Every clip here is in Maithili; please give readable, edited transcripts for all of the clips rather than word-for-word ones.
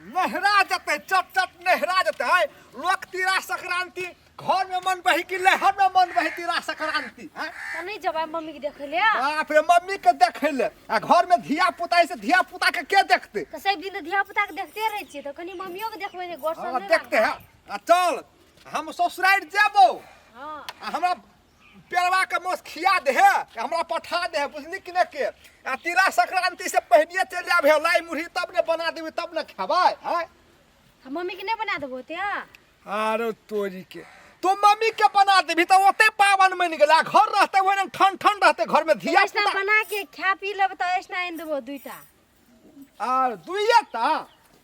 नहरा जेतै, चट चट नहरा जेतै। लोक तिला संक्रांति घर में मन बही कि लहर में मन बही तिला संक्रांति हैं? तऽ नहि जेबै मम्मी के देखै ले? बाप रे, मम्मी के देखै ले आ घर में धिया पुता से धिया पुता के के देखते? तऽ सब दिन तऽ धिया पुता के देखते रहै छियै, तऽ कनि मम्मियो के देखबै जे गौर हाँ, नहि देखते हैं। आ चल, हम ससुरारि जेबो। हाँ। आ हमरा पेड़वा के मोस खिया दे, हमरा पठा दे, बुझली कि नहीं के? आ तिला संक्रांति से पहले चलि आबे, लाई मुरही तब ने बना देबी, तब ने खेबै हैं? हम मम्मी के नहीं बना देबो ते? अरे तोरी के, तू मम्मी के बना देबी तऽ ओते पावन बनि गेलै। आ घर रहते ओहिना ठंड ठंड रहते घर में धिया ऐसना पुता। बना के खा पी लेब तऽ ऐसना आनि देबो दुईटा। आर दुइये टा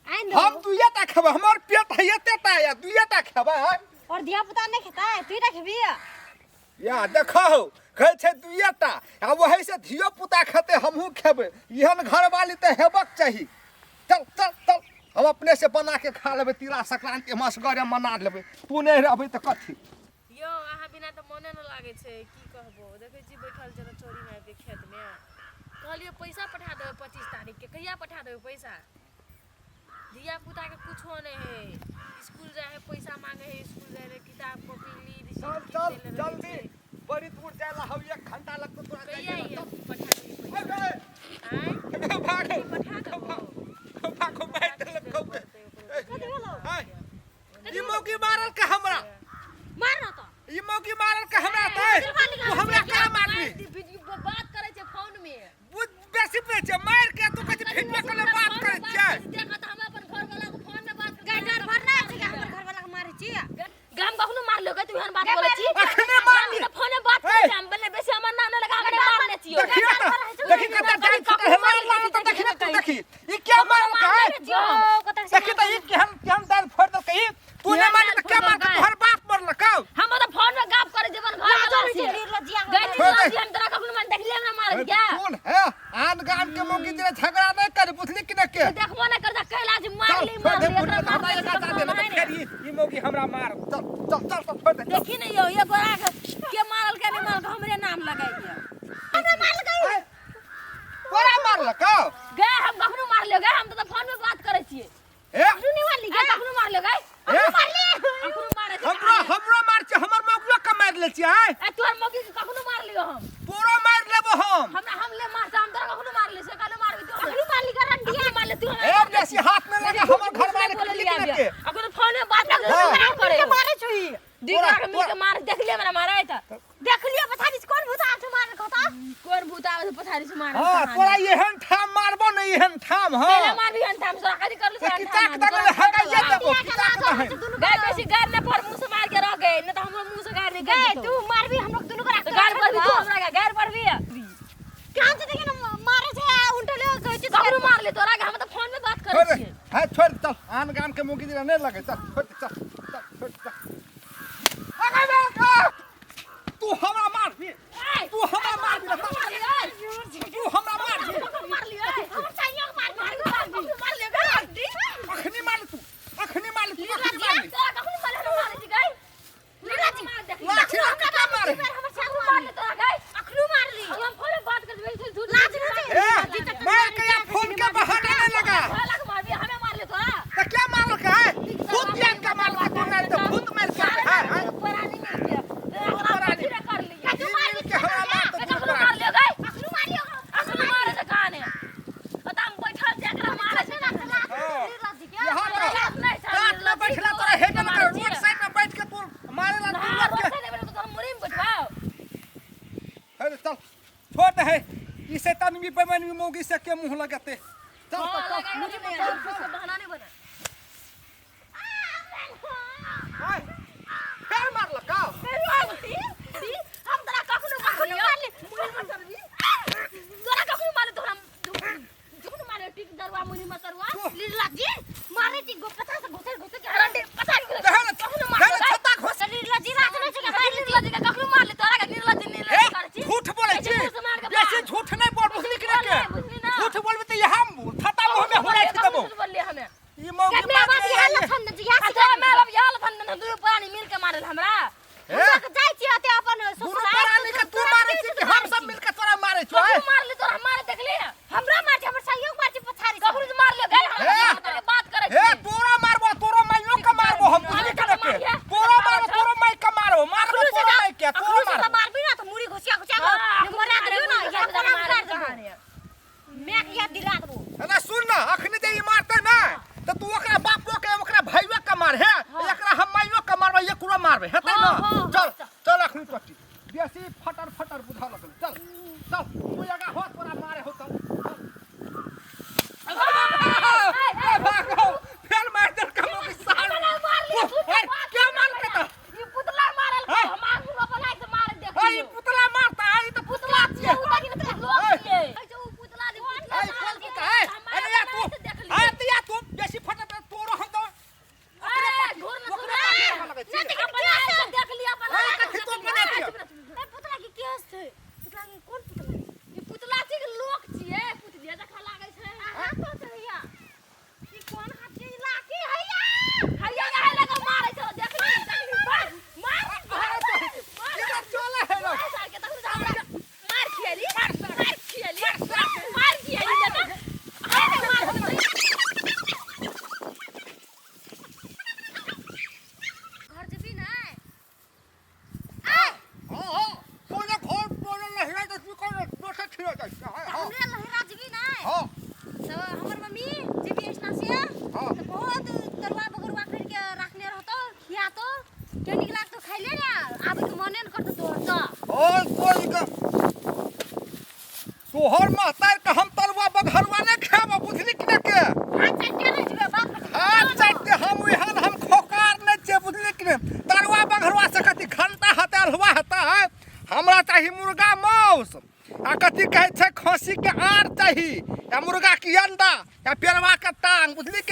आनि हम देबो। दुइये टा खेबै, हमर पेट है एते टा या दुइये टा खेबै हैं? और धिया पुता नहीं खेतै, दुईटा खेबी? या देखो, कहै छै दुइये टा, आ वही से धियो पुता खेतै, हमहूँ खेबै। एहन घरवाली तऽ हेबक चाही। चल चल चल, हम अपने से बना के खा लेबै। तिला संक्रांति हम असगरे मना लेबै, तू नहि रहबै तऽ कथी? यौ, अहाँ बिना तऽ मोने नहि लागै छै, की कहबो। देखै छी बैठल छै चोरीमे आबि के खेतमे। कहलियै पैसा पठा देबै 25 तारीखके, कहिया पठा देबै पैसा? धिया पुताके कुछो नहि है, स्कूल जाइ है पैसा मांगे है, स्कूल जाइ है किताब कॉपी लीड चल चल जल्दी, बड़ी दूर जाय ला हौ, 1 घंटा लगतौ तोरा। कहिया जाय। पठा देबै पैसा? आँय? भाग। पठा देबो। भाग, मारि देलक। ई मौगी मारल के हमरा। मार न तऽ। ई मौगी मारल के हमरा तऽ। तू हमरा का मारली? बात करै छै फोन में। बुझ, बेसी बुझै छै। मारि के तू कहै छै भिडवा के बात करै छियै। देख तऽ हम अपन घर वाला के फोन में बात। गैडर भरना छै कि हमर घर वाला के मारै छी? गाम कखनो मारलो गे? तू एहन बात बोलै छी? अखने मारली। फोन में बात करै छै। हम बोले बेसी हमर नाम न लगा, हमरे मारने छियो। देखियो तऽ, देखी कते दाल छूटल है। मार मार तऽ देखी ने तू, देखी ई क्या मारल के है। देखी तऽ ई केहन केहन दाल फोड़ देलकै ई। तू नहि मारली तऽ के मारतै? तोहर बाप मरलकौ? हम तऽ फोन में गप करै जेबन घर वाला से। गै निर्लज्ज, हम तोरा कखनो मन देखलियै हमरा मारत क्या? सुन हे, आन गाम के मौगी जेना झगड़ा नहि कर, बुझली कि नहि के? देखबो न कर कैला जे चल। मारली। छोड़ दे। मारली। मुड़ी एकरा हमरा मारले एक आधा दे ना तऽ फेर ई मौगी हमरा मार। चल चल चल चल, छोड़ दे, चल। देखी ने यौ, ये गोरा के के मारल के नहि मारल, हमरे नाम लगाइए। हमरा मारलकै। ए, तोरा मारलकौ? गे, हम कखनो मारलियो गे? हम तऽ फोन में बात करै छियै। ए। सुने वाली गे, कखनो मारलियो गे? ए। कखनो मारै छै? हमरो हमरो मार छै, हमर मौगियो के मारि लै छियै। ए, तोहर मौगी के कखनो मारलियो हम? तोरो मारि लेबो हम। हमरा हम ले मारता, हम तोरा कखनो मारली से? कखनो मारबी तू? कखनो मारली करन दिया मारले तू? ए, बेसी हाथ में लगा हमर घर वाले के लिख के। अखन फोन में बात हाँ। करे मारे छुई। दिगरा के मिल के मार, देखलिए हमरा मारे त? देखलियो, पता नहीं कौन भूत आठ मार कहता। कोन भूत आवे से पछाड़ी से मारे? हाँ, तोरा एहन ठाम मारबो ने, एहन ठाम। हाँ। पहले मारबी हन ठाम से कथी करलु? से किताक तक ले हगाइए देबो किताक दहन। गए बेसी गार न पर, मुंह से मार के रह गए न त हमरो मुंह से गार निकल गए जेतौ। तू मारबी हम लोग दोनों को रख। गार पर भी तू हमरा के गार पर भी। कान से देखे ना मारे छे उल्टा ले कहै छै। ककरो मार ले तोरा के? हम त फोन में बात छोड़ करै दे। छियै। हाँ, छोड़ दे, चल। आन गाम के मुगी दिना नहीं लगे, चल छोड़ दे, चल चल, छोड़ दे, चल। अरे बे, आ! तू हमरा मार भी, तू हमरा मार भी, तू हमरा मार भी। मार लियो। हमर चाहिए मार। मार मार लियो गे। अखनी मार तू, अखनी मार तू, अखनी मार। तोरा कखनो मारे हमरा मारे छी गई? लीलाजी। लाठी लाठी का मारे? हमर कखनो मारले तोरा गई? अखनो मारली। हम फोन में बात कर देबै झूठ। लाज नहीं छै। ए, मार के या फोन के बहाना नहीं लगा। लाख मारबी, हमें मारले तोरा? तो क्या मारल का है? भूत जान का मारल का? तू नहीं तो भूत मार के है है? परानी मिल के परानी। कर लिया। ई मिल के हमरा मार तो कखनो तू मारलियो गई? अखनो मारलियो। अखनो मारे से कहाने ओता हम बैठल छै, एकरा मारे छै। हाँ। लीलाजी के यहाँ तो लाज नहीं छै। कात में बैठला तोरा हेबे न करे, रोड साइड में बैठ के तू मारे ला तू हां, लोग के। रोड साइड में तो मुरी में बैठवाओ। अरे चल, छोड़ दे है ई शैतान भी बेमन भी मौगी से के मुंह लगते। चल। हां, चल चल। लगाई मुझे बता, बहाना नहीं बना। आय, फेर मारलकौ? हम तोरा कखनो मारलियो? तोरा कखनो मारले? तोरा कखनो मारले? टिक दरवा मुरी मसरवा। लीलाजी मारे छी गो पता से घुसे घुसे के रंडे पता नहीं। दहल कखनो दहल मारले? छत्ता घुस। लीलाजी लाज नहीं छै के मारली। निर्लज के कखनो मारले तोरा के? निर्लज ए, निर्लज करै छी। झूठ बोलै छी। मुँह से मार के बेसी बाहर। झूठ नहीं बोल, बुझली कि नहीं के? बुझली ना। झूठ बोलबे तऽ यहाँ छत्ता मुंह में हुराइ देबो। बोललिए हमें। ई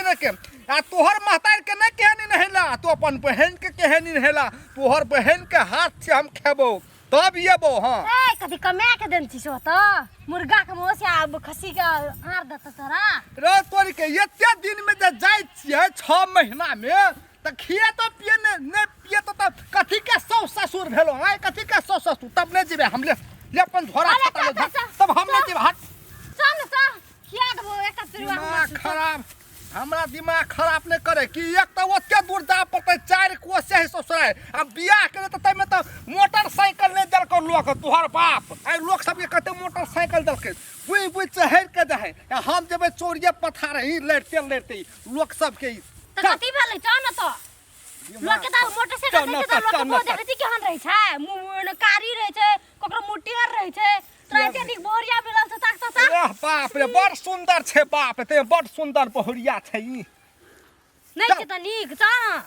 किने के आ तोहर महतार के नहीं केहनी नहेला तू अपन बहन के केहनी नहेला। तोहर बहन के हाथ से हम खेबो तब येबो। हाँ ए कथी कमा के देन छी सो त मुर्गा के मोस या खस्सी के आर दत तोरा। रे तोरी के एते दिन में जे जाइ छियै 6 महीना में त खिए तो पिए ने ने पिए तो तब कथी के सौ ससुर भेलो आय कथी के सौ ससुर। तब नहीं जेबे हम ले ले अपन झोरा अरे छाता ले चल, चल, तब हम नहीं जेबे। हट चल न चल खिया देबो एकटा पिरुआ दिमाग खराब हमरा दिमाग खराब नहीं करे कि एक तो ओते दूर जा पड़ते 4 कोस से ससुराल आ बियाह करे त तैमे त मोटरसाइकिल नहीं देलको लोक तोहर बाप। आइ लोक सबके कते मोटरसाइकिल देलकै बुझि बुझि चढ़ि के जाए आ हम जेबै चोरिये पथार ही लड़ते लड़ते लोक सबके ई। त कथी भेलै चल न त लोक के त मोटरसाइकिल चल न देखै त त, लोक चल के न मुँह त। देखै छी केहन रहै छै मुँह मुँह कारी रहै छै ककरो मुटियर रहै छै तोरा एते नीक बहुरिया मिलल छौ ताक ताक। अरे बाप रे बड़ सुंदर छै बाप ते बड़ सुंदर बहुरिया छै ई। नहि छै त नीक चल न।